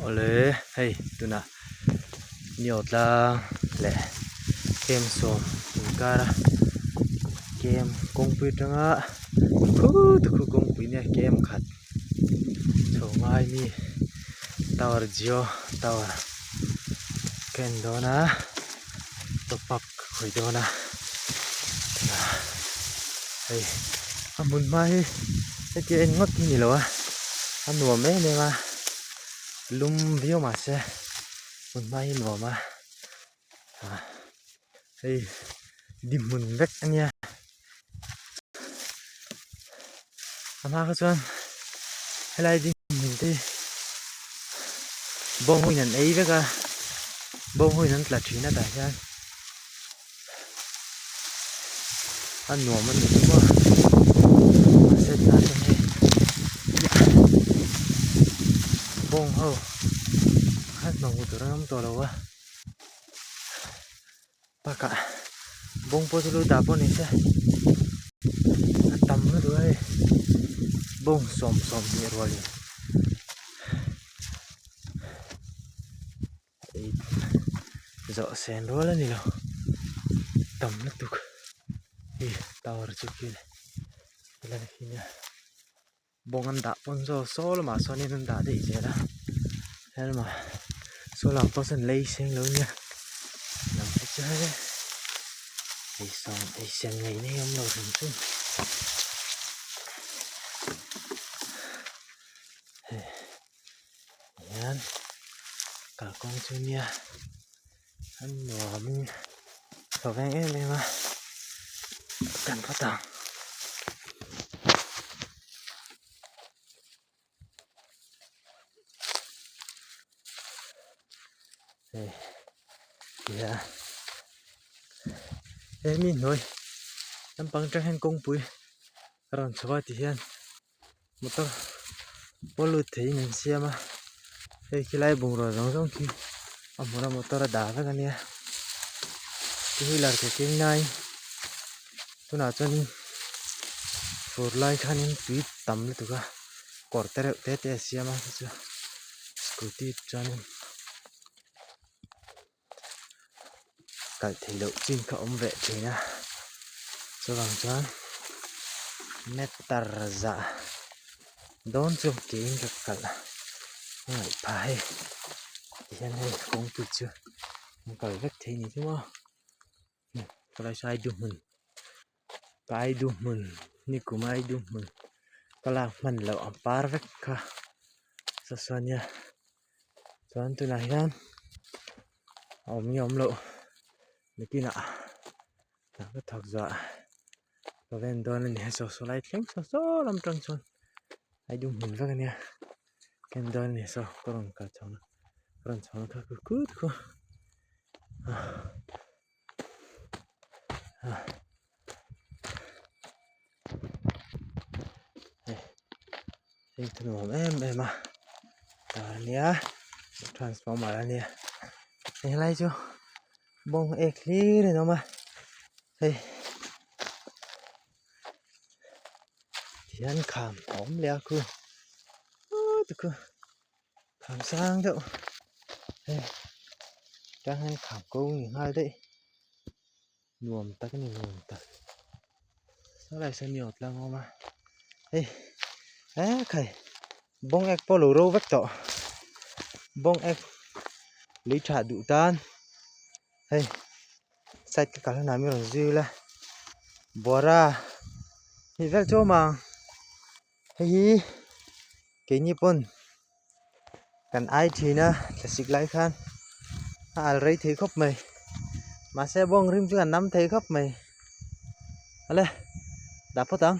Awle hei tunah Neo tlang leh kem sawm inkara kem kawngpui atanga khut khu kawngpui nia kem khat chho ngai mi tower jio tower ka en dawn a top up ka khawih dawn a hei a hmun hma hi hetia en ngawt hi ni lo a a nuam em em a lum viau mahse hmun hma hi nuam a ah hei di hmun vek a nia a hma kha chuan helai di hmun te hi bawng hoin an ei vek a bawng hoin an tla thin a tah hian a nuam a ni chu maw mahse tunah chuan hei bawng ho kha hnawu tur an awm tawh lo a bakah bawng pawh chu lo dah pawh ni se a tam lutuk a hei bawng sawm sawm hnih rualin. Zawh sen rual a ni lo tam lutuk hi tower chu khi helai hi nia bawng an dah pawn saw saw lamah sawnin an dah daih zel a helma saw lam pawh sawn lei seng lo nia lam te chu hei ei sawm ei sen ngei ngei awm lo hrim hrim. Hian kalkawng chu nia a nuamin a veng em em a kan phawt ang. Hei tia hemi hnuai lampang atang hian kawngpui a rawn chho a ti hian. Motor pawh lut theihin an siam a hei khilai bungrua zawng zawng khi a hmuna motor a dah vek a nia two wheeler ke keng lai tunah chuanin fur lai khanin tui tam lutuk a kawr te reuh te te a siam a chu chu scooty chuanin kalh theih loh chin kha awm ve thin a chuvang chuan meter zah dawn chu tiin ka kalh a ngaih phah hei tihian hei kawngpui chu an kal vek thei a ni chu maw khawlai saw du hmun kai du hmun nikum ai du hmun ka lak hman loh ang par vek kha saw saw nia. Chuan tunah hian a awm nge awm loh nakinah hna ka thawk zuah ka ven dawn a ni a saw saw lai thleng saw saw lam tang chuan a dum hmun vek a nia ka en dawn a ni saw ka rawn kal chho na ka rawn chho na kha ku kut khu ah. Hei chu nuam em em a dawr ania transformer ania helai chu bawng ek hlir in awm a hei tihian kham a awm leh a khu khu kham sang deuh hei tang hian kham ko ni nghal daih. Nuam tak a ni nuam tak saw lai sawn ni awt lang a awm a hei eh khai bawng ek pawh a lo ro vek tawh bawng ek lei tha duh tan hei side ka kal hunah mi rawn zui ila bawra hei vel chu a awm ang hei hi keini pawn kan ai thin a thlasik lai khan a al rei thei khawp mai mahse bawng rim chu an nam thei khawp mai awle dah phawt ang.